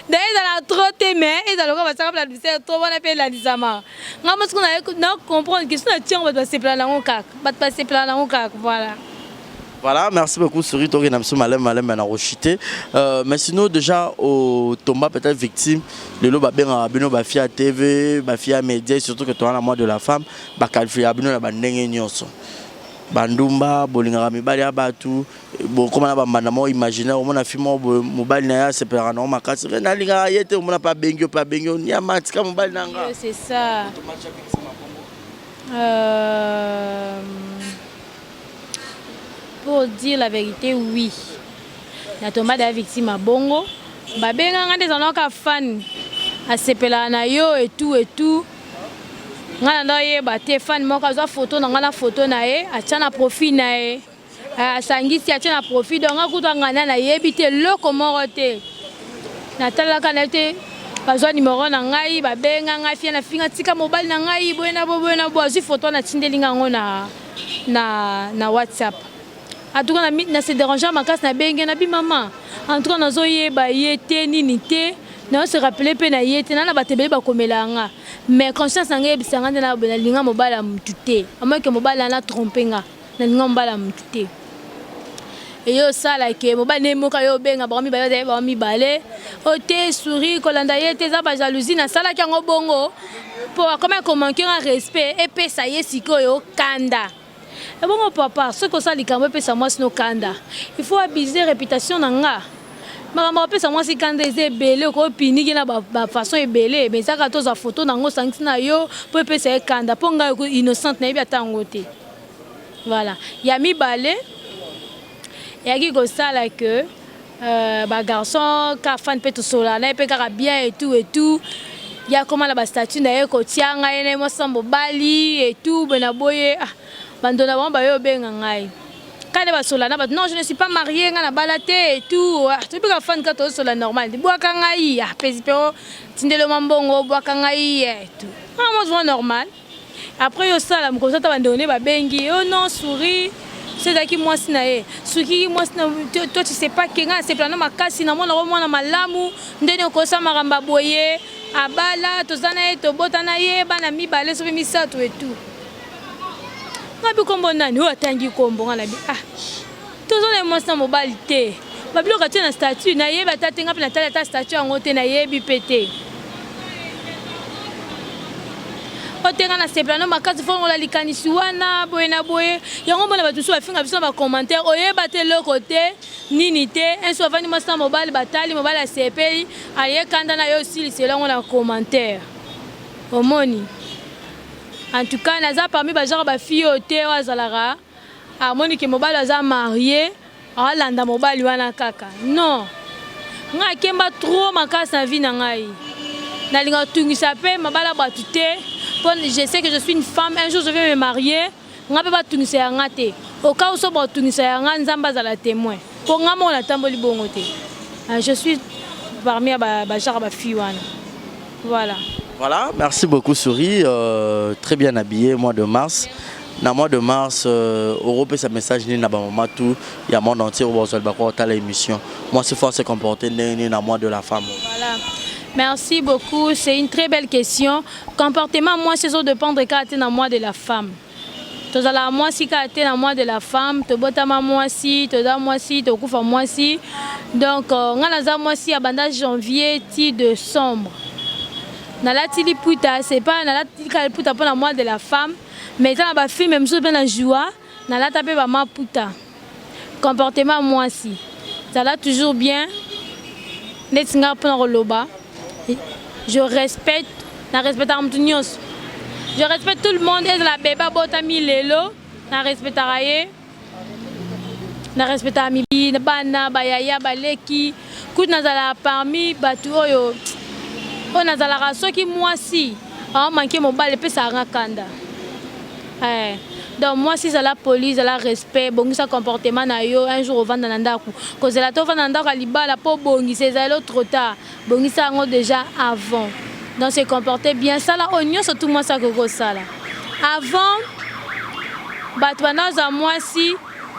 S1: D'ailleurs ezala trop te mais ezala lokola batiaka mpe na douceur trop wana mpe elandisama nga mo sikoyo na comprendre que soki natie yango bato basepela nango kaka bato basepela nango kaka voilà.
S7: Voilà, merci beaucoup Souris Toki na biso malem malem na rochite. Euh, mais sinon déjà au tomba peut-être victime lelo ba benga bino ba fia TV, ba fia média surtout que toi na mois de la femme, ba qualifier bino na ba ndenge nyonso. Ba ndumba bolingaka mibali ya batu bokoma na bambanda moko imaginaire omona fi moko boye mobali na ye asepelaka nango makasi re nalingaka ye te omona mpe abengi yo mpe abengi yo niama tika mobali na nga.
S1: C'est ça. Euh, pour dire la vérité, oui. Natomba da victime à bongo. Babenga nga nde ezalaka fan asepelaka na yo et tout et tout. Nga na ndoyeba te fan moko azwa photo na nga na photo na ye atia na profil na ye. Asangisi atie na profit donc nga kutu nga na nayebi te eloko moko te natalaka na te bazwa numero na ngai babenga ngai fia na finga tika mobali na ngai boye na boye na boye azwi photo natindeli nga yango na, na, na whatsapp en tout cas na, na se déranger makasi nabengi na bi mama en tout cas nazoyeba ye te nini te nazo se rappeler mpe na ye te na na bato ebele bakomela nga mais conscience na ngai eyebisa nga nde nalinga mobali ya motu te amoke mobali wana trompe nga Nalinga mobali ya mutu te. Eye osala ke mobali ne moko aye obenga bango mibale bazali bango mibale o te souri kolanda ye te eza ba jalousie nasalaki yango bongo mpo akomaki komanke nga respect epesa ye sikoyo kanda ebongo papa soki osala likambo epesa mwasi no kanda il faut abuse réputation na nga makambo apesa mwasi kanda eza ebele okopiniki na bafaçon ebele mais ezaka tozwa foto na yango osangisi na yo mpo epesa ye kanda mpo ngai innocente nayebi ata yango te. Voilà. Ya mibale eyaki kosala que euh, ba garçon ka fan mpe tosolola na ye mpe kaka bien et tout et tout ye akoma na ba statut na ye kotia ngai ye na ye mwasi na mobali et tout boye na boye ah, bando na bango baye obenga ngai kaka nde basolola na bato non je ne suis pas marié ngai nabala te et tout ah, toyebi kaka fan kaka tozosolola normal bwaka ngai ah, pesi mpe otindeli yo mwa mbongo bwaka ngai et tout ah, moi je vois normal. Après yo sala mokonzi ata bandeko ne babengi yo oh non souris so ezalaki mwasi na ye soki mwasi na toi tu sais pas ke ngai nasepela no makasi na mwana ko mwana malamu ndeni okosa makambo ya boye abala toza na ye tobota na ye bana mibale soki misato etu ngai bi kombo nani oyo atangi kombo ngai na bi ah Toza na mwasi na mobali te. Ba biloko atie na statut nayebi ata te nga pe natali ata statut yango te nayebi pe te. Ote nga nasepela no makasi fongola likanisi wana boye na boye yango mona bato mosusu bafinga biso na ba commentaire oyeba te eloko te nini te un soir avandi mwasi na mobali batali mobali asepeli aye kanda na yo osilisela yango na commentaire omoni en tout cas naza parmi ba genre ba fille oyo te oyo azalaka Amoni ke mobali aza marie alanda mobali wana kaka non ngai akemba trop makasi na vie na ngai nalinga kotungisa pe mabala batu te po je sais que je suis une femme un jour je vais me marier ngai pe batungisa ya nga te au cas où so batungisa ya nga nzambe azala témoin po ngai moko natamboli bongo te je suis parmi ya ba genre ba fille wana voilà.
S7: Voilà, merci beaucoup Souris, euh, très bien habillé, mois de mars. Na mois de mars, euh, okopesa message nini na bamama tout ya monde entier oyo bazwa libako kotala émission? Mwasi faut se comporter ndenge nini na mois de la femme?
S1: Voilà. Merci beaucoup. C'est une très belle question. Comportement, moi, c'est dépendre kaka te na mois de la femme. Tozalaka mwasi kaka te na mois de la femme. Tobotama mwasi, toza mwasi, tokufa mwasi. Donc euh, nga naza mwasi ya banda janvier ti décembre. Nalati liputa, c'est pas nalati kaka liputa mpona mois de la femme, mais eza na bafilme mosusu mpe na joua nalata mpe bamaputa. Comportement mwasi, zala toujours bien. Neti nga, mpona koloba, je respecte, na respectaka motu nyonso, je respecte tout le monde. Ezala bebe abotami lelo, na respectaka ye, na respectaka mibi, bana, bayaya, baleki. Kutu nazalaka parmi bato oyo nazalaka, soki mwasi aomanke mobali, epesaka nga kanda. Donc mwasi, ezala poli, ezala respect, bongisa comportement na yo. Un jour ovanda na ndako, kozela te ovanda na ndako ya libala mpo obongisa, ezali trop tard. Bongisa yango déjà avant. Donc se comporter bien, sala oyo nyonso tu mwasi akoki kosala. Avant, bato banazwa mwasi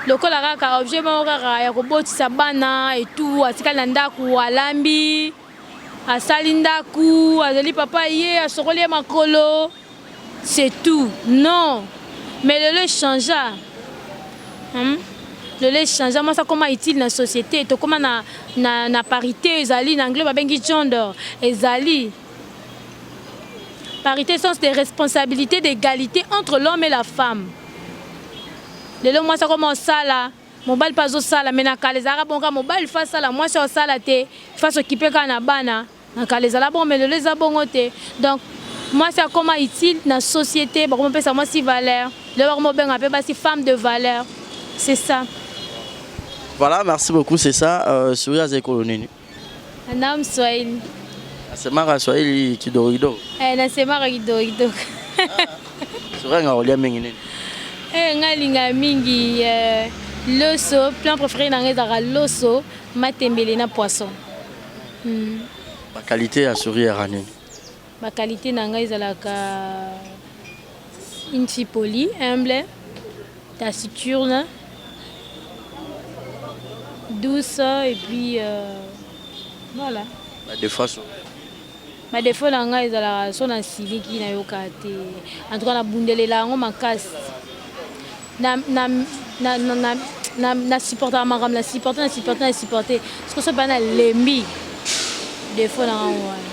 S1: lokola kaka objet moko kaka ya kobotisa bana etu, atikali na ndako, alambi, asali ndako, azali papa ye, asokoli ye makolo, c'est tout. Non, mais lelo echangea, Lelo echangea, mwasi akoma utile na société. Tokóma na parité. Ezali na anglais babengi gender. Ezali parité, sens de responsabilité, d'égalité entre l'homme et la femme. Lelo mwasi akoma osala, mobali mpe azosala. Me na kala ezalaka bongo, mobali fa asala, mwasi osala te, fa s'occuper kaka na bana. Na kala ezala bongo, me lelo eza bongo te. Donc mwasi akoma utile na société, bakoma opesa mwasi valeur. Lelo bakoma obenga mpe basi femme de valeur, c'est ça.
S7: Voilà, merci beaucoup, c'est ça. Souris aza ekolo nini?
S1: Na Mswahili.
S7: Asemaka Swahili kidogo kidogo?
S1: Eh, nasemaka kidogo kidogo.
S7: Souris anga kolia mingi nini?
S1: Eh, nga alinga mingi loso. Plat préféré na nga ezalaka loso, matembele na poisson.
S7: Baqualité ya Souris yaka nini?
S1: Baqualité na ngai ezalaka une fille polie, humble, taciturne, douce et puis voilà.
S7: Badéfauts, Souris?
S1: Badéfauts na ngai ezalaka so nasiliki, nayoka te. En tout cas nabundelela yango makasi, na, na, na, na, na, na, na supportaka makambo, na supporte, na supporte, na supporte. Soki so mpe nalembi, défaut na ngango wana.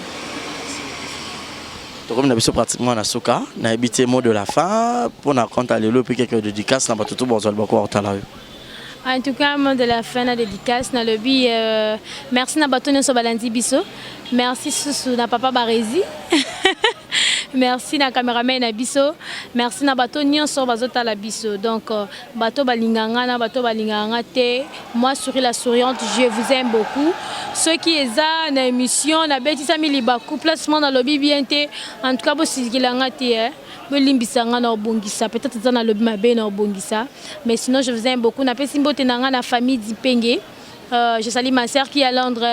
S7: Tokomi na biso pratiquement na suka. Nayebi te, mot de la fin mpona compte ya lelo, mpe quelques dédicace na bato to bozwa libako kotala yo.
S1: En tout cas, mot de la fin na dédicace, nalobi merci na bato nyonso balandi biso. Merci susu na papa Barezi, merci na cameraman na biso, merci na bato nyonso bazotala biso. Donc bato balingaka nga na bato balingaka nga te, moi Souris la souriante, je vous aime beaucoup. Soki eza na émission nabetisami libaku, placement nalobi bien te, en tout cas bosilikela nga te, eh? Bolimbisa nga na obongisa. Peut-être eza nalobi mabe, na obongisa, mais sinon je vous aime beaucoup. Napesi mbote na nga na famille Dipenge. Je salue ma sœur qui est à Londres,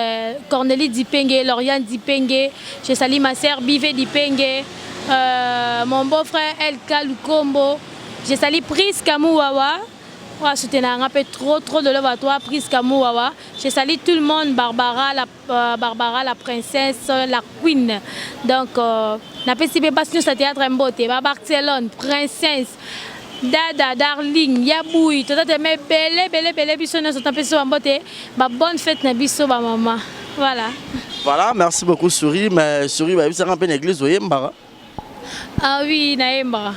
S1: Cornélie Dipenge, Lauriane Dipenge. Je salue ma sœur Bivé Dipenge, mon beau-frère Elka Lukombo. Je salue Priska Mouawa. On a soutenu un peu trop, trop de love à toi, Priska Mouawa. Je salue tout le monde, Barbara, la princesse, la queen. Donc, napesi mpe basi nyonso ya théâtre mbote, ba Barcelone, princesse, Dada, Darling, Yabui, toza teme ebele ebele ebele. Biso nyonso tapesi bambote, babonne fête na biso bamama. Voilà.
S7: Voilà, merci beaucoup Souris. Mais Souris, bayebisaka mpe na église oyembaka.
S1: Ah oui, nayembaka,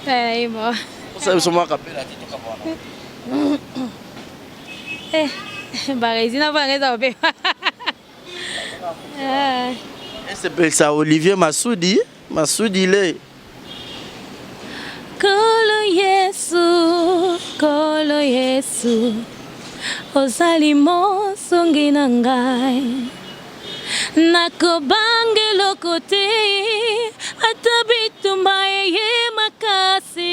S1: nayembaka.
S7: Osala biso mwa kapela te, tokabwana.
S1: Eh, Barezi, na mpona eza mpe.
S7: Esepelisa Olivier Masudi, Masudi le.
S1: Kolo Yesu, Kolo Yesu, ozali mosungi na ngai, nakobanga eloko te, ata bitumba eye makasi.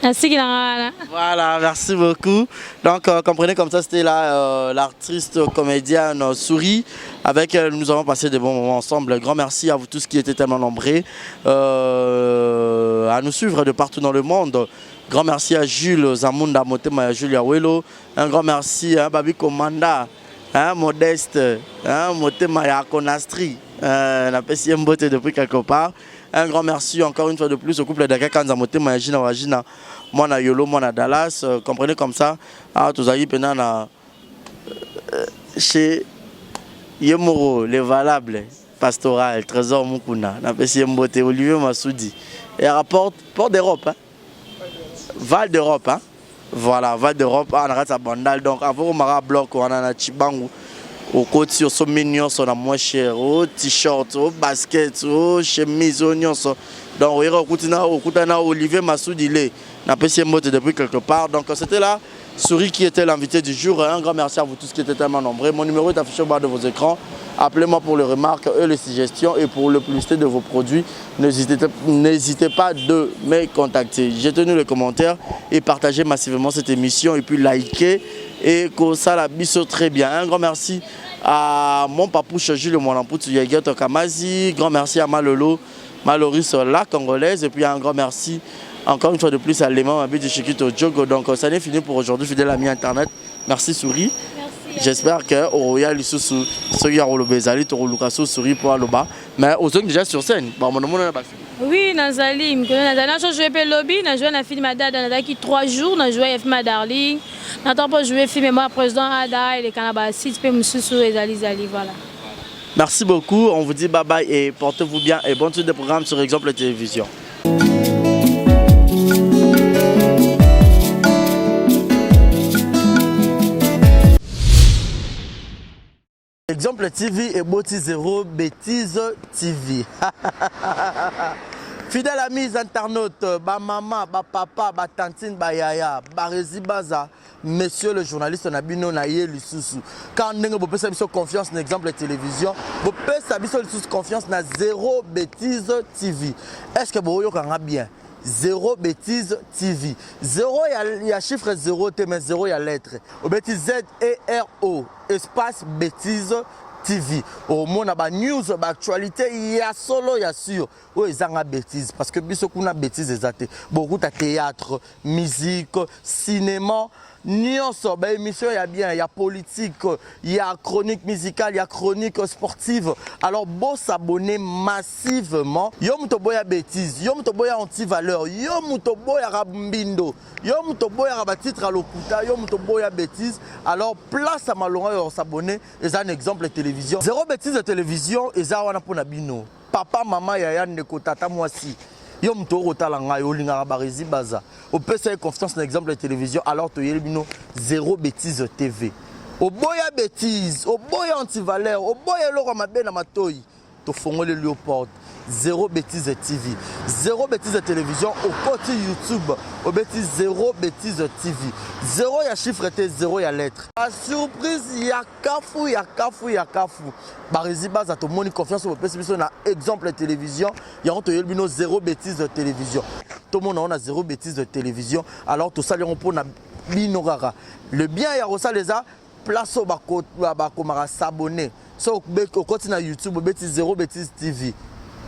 S1: Nasiki na wana.
S7: Voilà, merci beaucoup. Donc, euh, comprenez comme ça, c'était là euh, l'artiste comédienne euh, Souris, avec elle nous avons passé de bons moments ensemble. Grand merci à vous tous qui étiez tellement nombreux euh, à nous suivre de partout dans le monde. Grand merci à Jules Zamunda Motema et Julia Welo. Un grand merci à Babi Komanda, hein, Modeste, hein, Motema ya Konastri. Euh, napesi ye mbote depuis quelque part. Un grand merci encore une fois de plus au couple Daka Kanza Motema ya Gina Wajina, mwana Yolo, mwana Dallas. Euh, comprenez comme ça. Ah, tozali pena na euh, chez Yemoro, les valables, pastoral, Trésor Mukuna, napesi ye mbote, Olivier Masudi. Et rapporte Port d'Europe, hein? Val d'Europe, hein? Voilà, Val d'Europe, ah, na kati ya Bandal. Donc, avant omaka bloc wana na Chibangu, okoti osombi nyonso na moins cher, o t-shirt, o basket, o chemise, o nyonso. Donc, oyeka okuti na okuta na Olivier Masudi le. Napesi ye mbote depuis quelque part. Donc, c'était là Souris qui était l'invité du jour. Un grand merci à vous tous qui étiez tellement nombreux. Mon numéro est affiché au bas de vos écrans. Appelez-moi pour les remarques et les suggestions et pour le publicité de vos produits. N'hésitez pas de me contacter. J'ai tenu les commentaires et partagez massivement cette émission et puis likez et que ça la biso très bien. Un grand merci à mon papouche Jules Mwanamputu Yagiato Kamazi. Grand merci à Malolo, Maloris la Congolaise. Et puis un grand merci encore une fois de plus à Léman Mabidi Chiquito Djogo. Donc ça n'est fini pour aujourd'hui, fidèle ami internet. Merci Souris. J'espère que oya lisusu soki ya koloba ezali tokoluka so souris mpo aloba mais ozongi déjà sur scène bamonomona na bafilme.
S1: Oui, nazali mikolo nazali nazo jouer mpe lobi na jouer na film ya dada nazalaki 3 jours na jouer ya film ya darling natan mpo jouer film ya président ada eleka na basite mpe mosusu ezali zali voilà.
S7: Merci beaucoup, on vous dit bye bye et portez-vous bien et bonne suite de programme sur Exemple Télévision. Exemple TV et Boti Zéro Bêtise TV. Fidèle amis internautes, ba maman, ba papa, ba tantine, ba yaya, ba baza, monsieur le journaliste na bino na ye lisusu. Quand ndenge bopesa biso confiance na exemple télévision, bopesa biso lisusu confiance na Zéro Bêtise TV. Est-ce que boyoka bien? Zéro Bêtise TV. Zéro ya, ya chiffre zéro te mais zéro ya lettre. Obeti Z E R O espace Bêtise TV. Omona ba news, ba actualité ya solo ya sûr. Oyo ezanga bêtise parce que biso kuna bêtise eza te. Bokuta théâtre, musique, cinéma, nyonso ba émission ya bien, ya politique, ya chronique musicale, ya chronique sportive. Alors bo s'abonner massivement. Yo moto boya bêtise, yo moto boya anti-valeur, yo moto boya mbindo, yo moto boya ba titre à lokuta, yo moto boya bêtise. Alors place à malonga yo s'abonner, eza un exemple de télévision. Zéro bêtise de télévision eza wana pona bino. Papa, mama, yaya, ndeko, tata, mwasi. Yo moto okotala ngai olingaka Barezi Baza. Opesa ye confiance na exemple ya télévision, alors toyeli bino Zéro Bêtise TV. Oboya bêtise, oboya antivaleur, oboya eloko mabe na matoi. Tofongoleli yo porte. Zéro Bêtise TV. Zéro Bêtise télévision, okoti YouTube, obeti Zéro Bêtise TV. Zéro ya chiffre te, zéro ya lettre. La surprise ya kafu ya kafu ya kafu. Barezi Baza tomoni confiance bopesi biso na exemple télévision, yango toyeli bino Zéro Bêtise télévision. Tomona on a Zéro Bêtise télévision, alors tosali yango mpona bino kaka. Le bien ya kosala eza place oyo bakomaka s'abonner. So okoti na YouTube obeti Zéro Bêtise TV,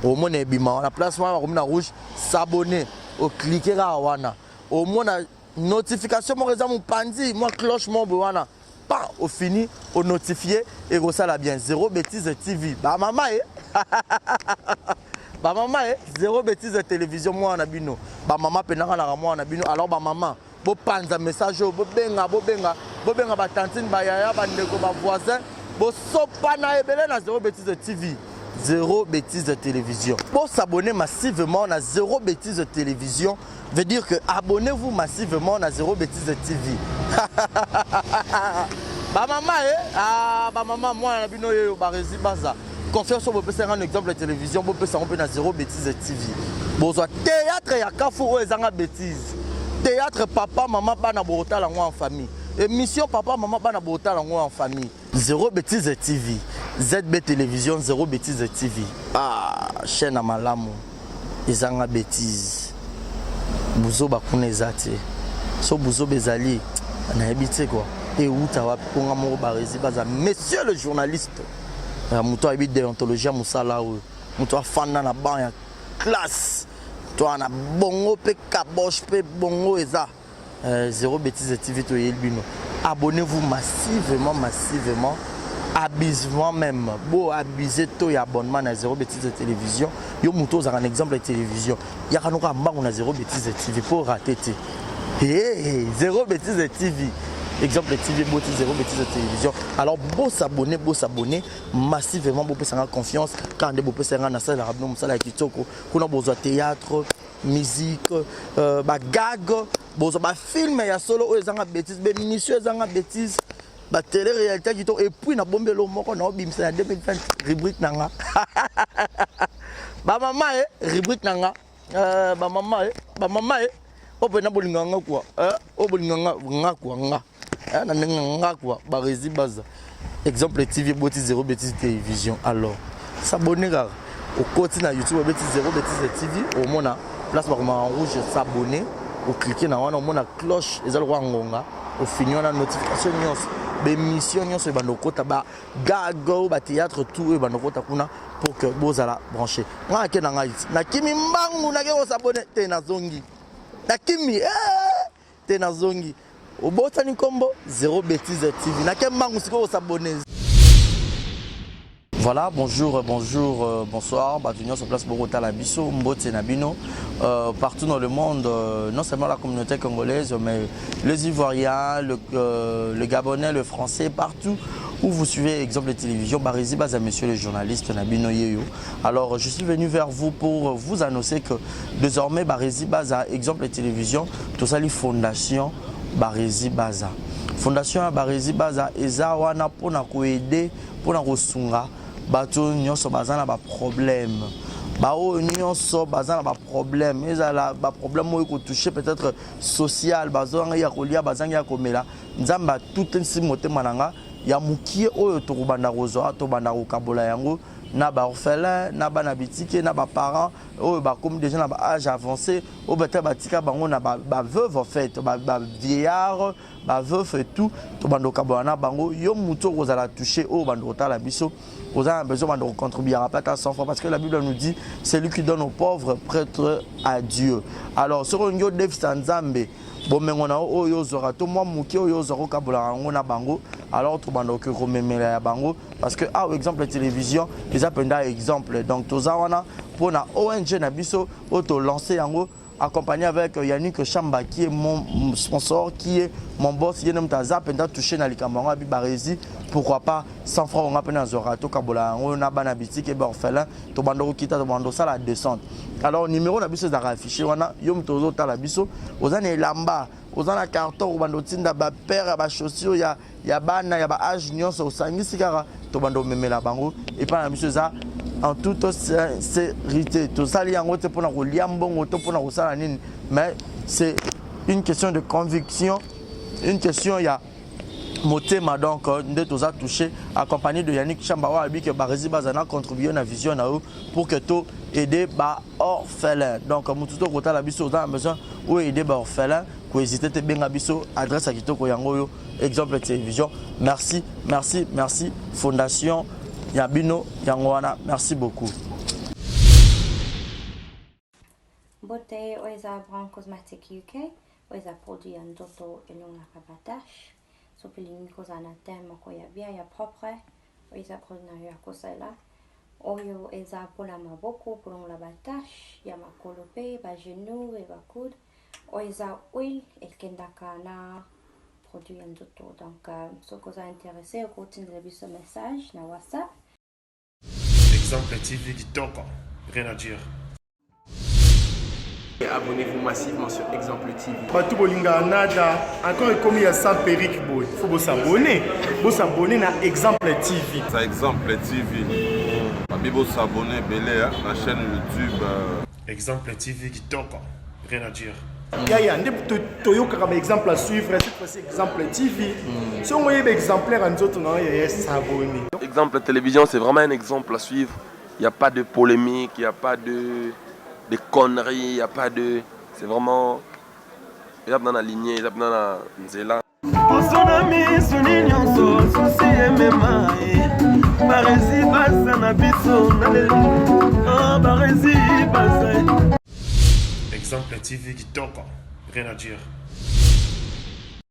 S7: omona ebima wana place wana bakomi na rouge s'abonner, oclique kaka wana omona notification moko eza mopanzi mwa cloche moko boye wana pa ofini onotifie ekosala bien. Zéro Bêtise TV bamama e bamama e Zéro Bêtise télévision mwana na bino bamama mpenaka naka mwana na bino. Alors bamama bopanza message oyo, bobenga bobenga bobenga batantine bayaya bandeko bavoisin, bosopana ebele na Zéro Bêtise TV, Zéro Bêtise télévision. Bosabonner massivement na Zéro Bêtise télévision veut dire que abonnez-vous massivement na Zéro Bêtise TV. Bamama e ah, bamama mwana na bino oyo Barezi Baza confiance oyo bopesa nga na exemple ya télévision, bopesa yango mpe na Zéro Bêtise TV. Bozwa théâtre ya kafu oyo ezanga bêtise, théâtre papa mama bana bokotala yango en famille, émission papa mama bana bokotala yango en famille. Zéro Bêtise TV, ZB télévision, Zéro Bêtise TV. Ah, chaîne ya malamu ezanga bêtise. Buzoba kuna eza te. So buzoba ezali nayebi te quoi. Ewuta wapi mpo nga moko Barezi baza monsieur le journaliste. Moto ayebi déontologie ya mosala oyo. Moto afanda na banc ya classe. Moto na bongo mpe kaboche mpe bongo eza. Zero Betise TV toyeli bino. Abonnez-vous massivement, massivement, abusivement même. Bo abuser to ya abonnement na Zero Betise Télévision. Yo muto ozaka na exemple ya télévision. Yaka noka mbangu na Zero Betise TV pour rater te. Hey, Zero Betise TV. Exemple TV boti Zero Betise Télévision. Alors bo s'abonner, bo s'abonner massivement, bo pesa confiance quand nde bo pesa nga na sala bino musala ya kitoko. Kuna bozwa théâtre, musique, ba gag, bozwa ba film ya solo oyo ezanga bêtise, ba émission ezanga bêtise, ba télé réalité kitoko. Et puis na bombelo moko na obimisa na 2020 rubrique na nga. Ba mama e rubrique na nga. Ba mama e, ba mama e. Oyo pena bolinga nga quoi. Oyo bolinga nga nga quoi nga. Na ndenge nga quoi, Barezi Baza. Exemple TV boti Zero Betise Télévision. Alors, s'abonner kaka. Okoti na YouTube obeti Zero Betise TV, omona place bakoma en rouge s'abonner, ocliquer na wana omona cloche eza lokola ngonga, ofini wana notification nyonso, ba émission nyonso ebanda okota, ba gag oyo ba théâtre tout oyo ebanda okota kuna pour que bozala branché. Nga ake na ngai nakimi mbangu nake kosabonner te, nazongi nakimi te, nazongi. Obotani nkombo Zero Betise TV, nake mbangu sikoyo kosabonner. Voilà, bonjour, bonjour, bonsoir. Bato nyonso place bokotala biso, mbote na bino partout dans le monde, non seulement la communauté congolaise, mais les Ivoiriens, le Gabonais, le Français, partout où vous suivez Exemple de télévision, Barezi Baza, monsieur le journaliste na bino yeyo. Alors, je suis venu vers vous pour vous annoncer que désormais Barezi Baza, Exemple de télévision, tout ça, les fondations Barezi Baza. Fondation Barezi Baza, eza wana pona ko aider, pona kosunga bato nyonso baza na baproblème, baoyo nyonso baza na baproblème, ezala baproblème oyo ekotouche peut-être social, bazangi ya kolia, bazangi ya komela. Nzambe atutisi motema na nga ya mokie oyo tokobanda kozwa, tobanda kokabola yango na baorphelin, na bana bitike, na baparent oyo bakomi déjà na baâge avancé, oyo peut-être batika bango na baveuve, en fait bavieillard, baveuf et tout. Tobanda kokabola na bango. Yo motu okozala touché, oyo banda kotala biso, oza na besoin banda kocontribuer ata 100 fois, parce que la Bible nous dit: celui qui donne aux pauvres prête à Dieu. Alors soki olingi odefisa Nzambe bomengo na yo oyo ozwaka to mwa moke oyo ozwaka, okabolaka yango na bango. Alors tobanda okoki komemela ya bango, parce que awa Exemple Télévision eza mpenza exemple. Donc toza wana mpona ONG na biso oyo tolance yango, accompagné avec Yannick Chamba, qui est mon sponsor, qui est mon boss. Ye moto aza mpenza touché na likambo yango. Abi Barezi, pourquoi pas 100 francs onga mpe nazwaka, tokabola yango na bana bitike, baorphelin. Tobanda kokita, tobanda kosala descente. Alors numéro na biso ezalaka affiché wana. Yo moto ozotala biso, oza na elamba, oza na carton, obanda otinda bapaire ya bachaussure ya bana ya baâge nyonso, osangisi kaka, tobanda omemela bango epai na biso. Eza en toute sincérité, tosali yango te mpona kolia mbongo to mpona kosala nini, mais c'est une question de conviction, une question ya motema. Donc nde toza touché, accompagné de Yannick Chamba, oyo alobi ke Barezi baza na contribuer na vision na yo pour que to aider baorphelin. Donc motu to kotala biso, oza na besoin oyo aider baorphelin, kohésite te, benga biso. Adresse ya kitoko yango oyo, Exemple Télévision. Merci, merci, merci. Fondation ya bino yango wana. Merci beaucoup.
S8: Mbote, oyo eza Brown Cosmetic UK. Oyo eza produit ya nzoto elongaka batache. Soki olingi kozala na teint moko ya bien, ya propre, oyo eza produit na yo ya kosalela. Oyo eza mpona maboko, kolongola batache ya makolo mpe bagenou e bacoude. Oyo eza huile ekendaka na produit ya nzoto. Donc soki oza intéressé, okotindela biso message na WhatsApp.
S3: Exemple TV kitoko, rien à dire.
S4: Et abonnez-vous massivement sur Exemple TV.
S3: Bato bolingaka nada encore ekomi ya sans perruque boye, faut bosabonner, bosabonner na Exemple TV.
S9: Ça, Exemple TV. Babi bosabonner ebele na chaîne YouTube.
S3: Exemple TV kitoko, rien à dire. Yaya nde toyokaka baexemple à suivre. Cette fois-ci Exemple TV, soki oyeba exemplaire ya nzoto na yo, yaya, s'abonner.
S5: Exemple Télévision, c'est vraiment un exemple à suivre. Il n'y a pas de polémique, il n'y a pas de conneries, il n'y a pas de. C'est vraiment eza mpena na lignée, eza mpena na nzela.
S6: Poso na miso ni nyonso susi emema ye barezi baza na biso na lelo ah, barezi baza.
S3: Exemple TV kitoko, rien à dire.